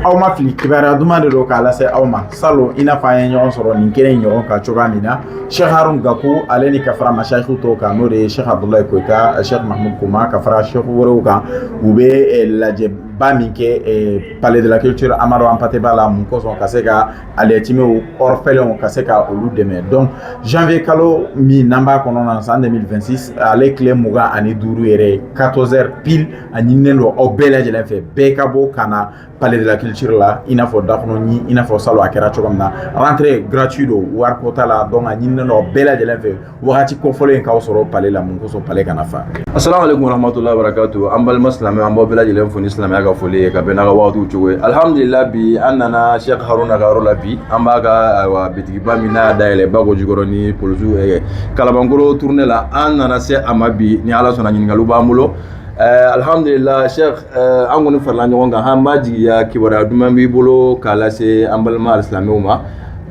Aw ma fili, kibaruya duman de don k'a lase aw ma. Salon, i n'a fɔ an ye ɲɔgɔn sɔrɔ nin kelen ɲɔgɔn kan cogoya min na, Cheikh Harun Gaku ale ni ka fara mashayikhw tɔw kan, n'o de ye Cheikh Abdoulaye Koita, Cheikh Mahmoud Kouma, ka fara cheikh wɛrɛw kan, u bɛ lajɛba min kɛ Palais de la Culture Amadou Hampâté Bâ la. Mun kosɔn? Ka se ka aliyɛtimɛw, orphelins, ka se ka olu dɛmɛ. Donc janvier kalo min n'an b'a kɔnɔ na, san 2026, ale tile 25 yɛrɛ, 14 heures pile, a ɲininen don aw bɛɛ lajɛlen fɛ, bɛɛ ka bɔ ka na Palais de la Culture la, i n'a fɔ dakɔnɔ, i n'a fɔ salon a kɛra cogo min na. Rentrée gratuit don, wariko t'a la. Donc a ɲininen don aw bɛɛ lajɛlen fɛ, wagati kofɔlen in k'aw sɔrɔ palais la. Mun kosɔn? Palais kana fa. Assalamu alaikum warahmatullahi wabarakatuh. An balima silamɛ, an b'aw bɛɛ lajɛlen fo ni silamɛya ka foli ye, ka bɛn n'a ka wagatiw cogo ye. Alhamdulillah, bi an nana Cheikh Haruna ka yɔrɔ la. Bi an b'a ka, ayiwa, bitigiba min n'a y'a dayɛlɛ Bako Jikɔrɔ ni polisiw Kalabankoro tournée la, an nana se a ma bi. Ni Ala sɔnna, ɲininkaliw b'an bolo. Alhamdulillah, Cheikh, an kɔni farala ɲɔgɔn kan, an b'a jigiya kibaruya duman b'i bolo k'a lase an balima alisilamɛw ma.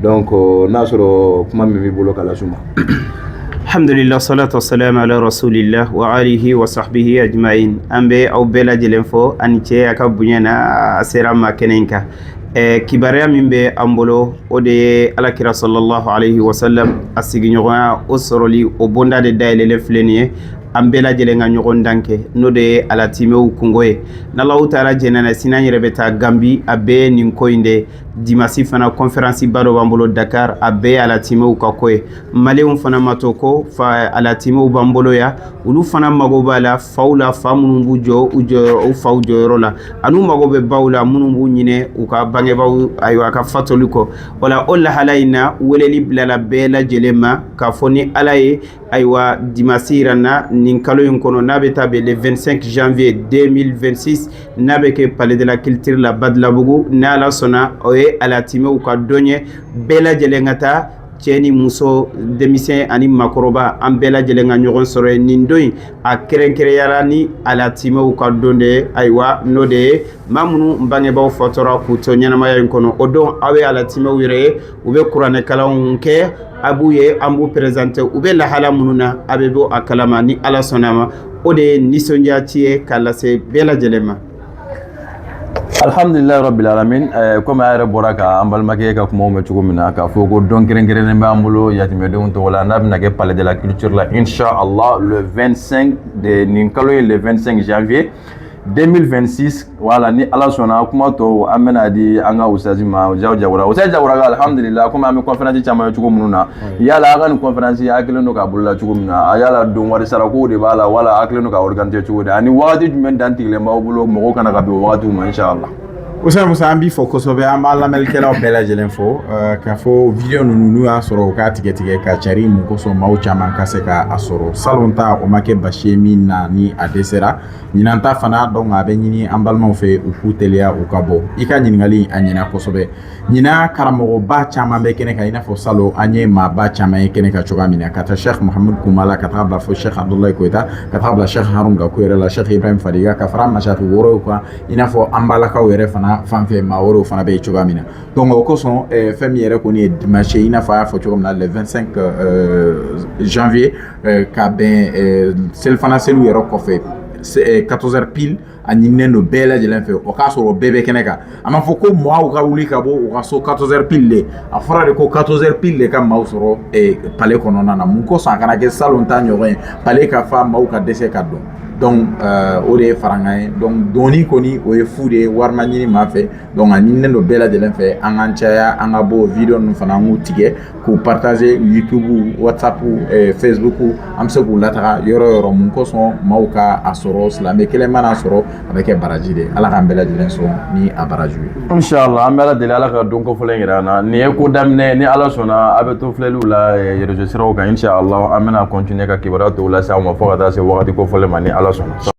Donc n'a sɔrɔ kuma min b'i bolo k'a lase u ma. Alhamdulillah, salatu wassalamu ala rasulillah wa alihi wa sahbihi ajma'in. An bɛ aw bɛɛ lajɛlen fo ani cɛ a ka bonya na a sera ma kɛnɛ in kan. Kibaruya min bɛ an bolo, o de ye Alakira sallallahu alaihi wasallam a sigiɲɔgɔnya o sɔrɔli o bonda de dayɛlɛlen filɛ nin ye. An bɛɛ lajɛlen ka ɲɔgɔn dan kɛ, n'o de ye alatimɛw kungo ye. N'Alahu taala jɛnna, sini an yɛrɛ bɛ taa Gambi, a bɛɛ ye nin ko in de. Dimasi fana, conférence ba dɔ b'an bolo Dakar, a bɛɛ ye alatimɛw ka ko ye. Maliyɛnw fana ma to ko fa, alatimɛw b'an bolo yan, olu fana mago b'a la faw la, fa minnu b'u jɔ u jɔyɔrɔ, u faw jɔyɔrɔ la, an'u mago bɛ baw la minnu b'u ɲinɛ u ka bangebaaw, ayiwa, ka fatoli kɔ. Wala o lahala in na, weleli bilala bɛɛ lajɛlen ma k'a fɔ ni Ala ye, ayiwa, dimasi yira na nin kalo in kɔnɔ, n'a bɛ taa bɛn le 25 janvier 2026, n'a bɛ kɛ Palais de la Culture la Badalabugu. Ni Ala sɔnna, o ye alatimɛw ka dɔn ye. Bɛɛ lajɛlen ka taa, cɛ ni muso, denmisɛn ani makɔrɔba, an bɛɛ lajɛlen ka ɲɔgɔn sɔrɔ yen. Nin don in, a kɛrɛnkɛrɛnyara ni alatimɛw ka don de ye. Ayiwa, n'o de ye maa minnu bangebaaw fatɔra k'u to ɲɛnamaya in kɔnɔ, o don aw ye alatimɛw yɛrɛ ye, u bɛ kuranɛkalanw kɛ, a b'u ye, an b'u présenter, u bɛ lahala minnu na, a bɛ bɔ a kalama. Ni Ala sɔnna a ma, o de ye nisɔndiya ci ye k'a lase bɛɛ lajɛlen ma. Alhamdulilayi rabbil alamin. Komi a yɛrɛ bɔra ka an balimakɛ ka kumaw mɛn cogo min na, k'a fɔ ko don kɛrɛnkɛrɛnnen b'an bolo yatimɛdenw tɔgɔ la, n'a bɛna kɛ Palais de la Culture la, inshallah, le 25 de nin kalo ye, le 25 janvier 2026. Voilà, ni Ala sɔnna, kuma tɔw an bɛna di an ka usazi ma, Jaw Jawara, Usazi Jawara. Alhamdulillah, komi an bɛ conférence caman ye cogo minnu na, yala a ka nin conférence a kɛlen don k'a boloda cogo min na, a yala don wari sarako de b'a la, wala a kɛlen don ka organiser cogo di, ani wagati jumɛn dantigɛlen b'aw bolo mɔgɔw kana ka bɛn o wagatiw ma, inshallah? Usain Musa, an b'i fɔ kosɛbɛ, an b'a lamɛnnikɛlaw bɛɛ lajɛlen fo k'a fɔ vidéo ninnu, n'u y'a sɔrɔ u k'a tigɛ tigɛ ka cari. Mun kosɔn? Maaw caman ka se ka a sɔrɔ. Salon ta, o ma kɛ basi ye min na ni a dɛsɛra. Ɲinan ta fana, donc a bɛ ɲini an balimaw fɛ, u k'u teliya, u ka bɔ. I ka ɲininkali, a ɲɛna kosɛbɛ. Ɲinan, karamɔgɔba caman bɛ kɛnɛ kan, i n'a fɔ salon an ye maaba caman ye kɛnɛ kan cogoya min na, ka taa Cheikh Mahamud Kumala, ka taa bila fo Cheikh Abdoulaye Koita, ka taa bila Cheikh Harun Gaku yɛrɛ la, Cheikh Ibrahim Fadiga, ka fara masaki wɛrɛw kan, i n'a fɔ an balakaw yɛrɛ fana fan fɛ, maa wɛrɛw fana bɛ yen cogoya min na. Donc o kosɔn, fɛn min yɛrɛ kɔni ye dimanche, i n'a fɔ a y'a fɔ cogo min na, le 25 janvier, ka bɛn selifana seliw yɛrɛ kɔfɛ, 14 heures pile, a ɲininen don bɛɛ lajɛlen fɛ, o k'a sɔrɔ bɛɛ bɛ kɛnɛ kan. A ma fɔ ko maaw ka wuli ka bɔ u ka so 14 heures pile de, a fɔra de ko 14 heures pile de ka maaw sɔrɔ palais kɔnɔna na. Mun kosɔn? A kana kɛ salon ta ɲɔgɔn ye, palais ka fa, maaw ka dɛsɛ ka don. Donc o de ye farankan ye. Donc donni kɔni, o ye fu de ye, wari ma ɲini maa fɛ. Donc a ɲininen don bɛɛ lajɛlen fɛ, an k'an caya, an ka bɔ. Vidéo ninnu fana, an k'u tigɛ k'u partager YouTube, WhatsApp, Facebook, an bɛ se k'u lataga yɔrɔ o yɔrɔ. Mun kosɔn? Maaw ka a sɔrɔ. Silamɛ kelen mana sɔrɔ, a bɛ kɛ baraji de ye. Ala k'an bɛɛ lajɛlen sɔn ni a baraji ye. Inshallah, an bɛ Ala deli, Ala ka don kɔfɔlɔ in yira an na. Nin ye ko daminɛ. Ni Ala sɔnna, a bɛ to filɛliw la réseau siraw kan. Inshallah, an bɛna continuer ka kibaruya tɔw lase aw ma fo ka taa se wagati kofɔlen ma, ni Ala sɔnna.